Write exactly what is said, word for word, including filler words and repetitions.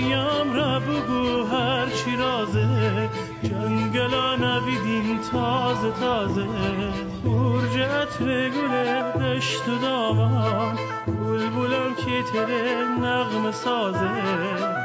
یامرا بوگو هر چی رازه، جنگلانه بیدین تازه تازه. بورجه عطر گله دشت و دامان، بولبولان کی تره نغمه سازه.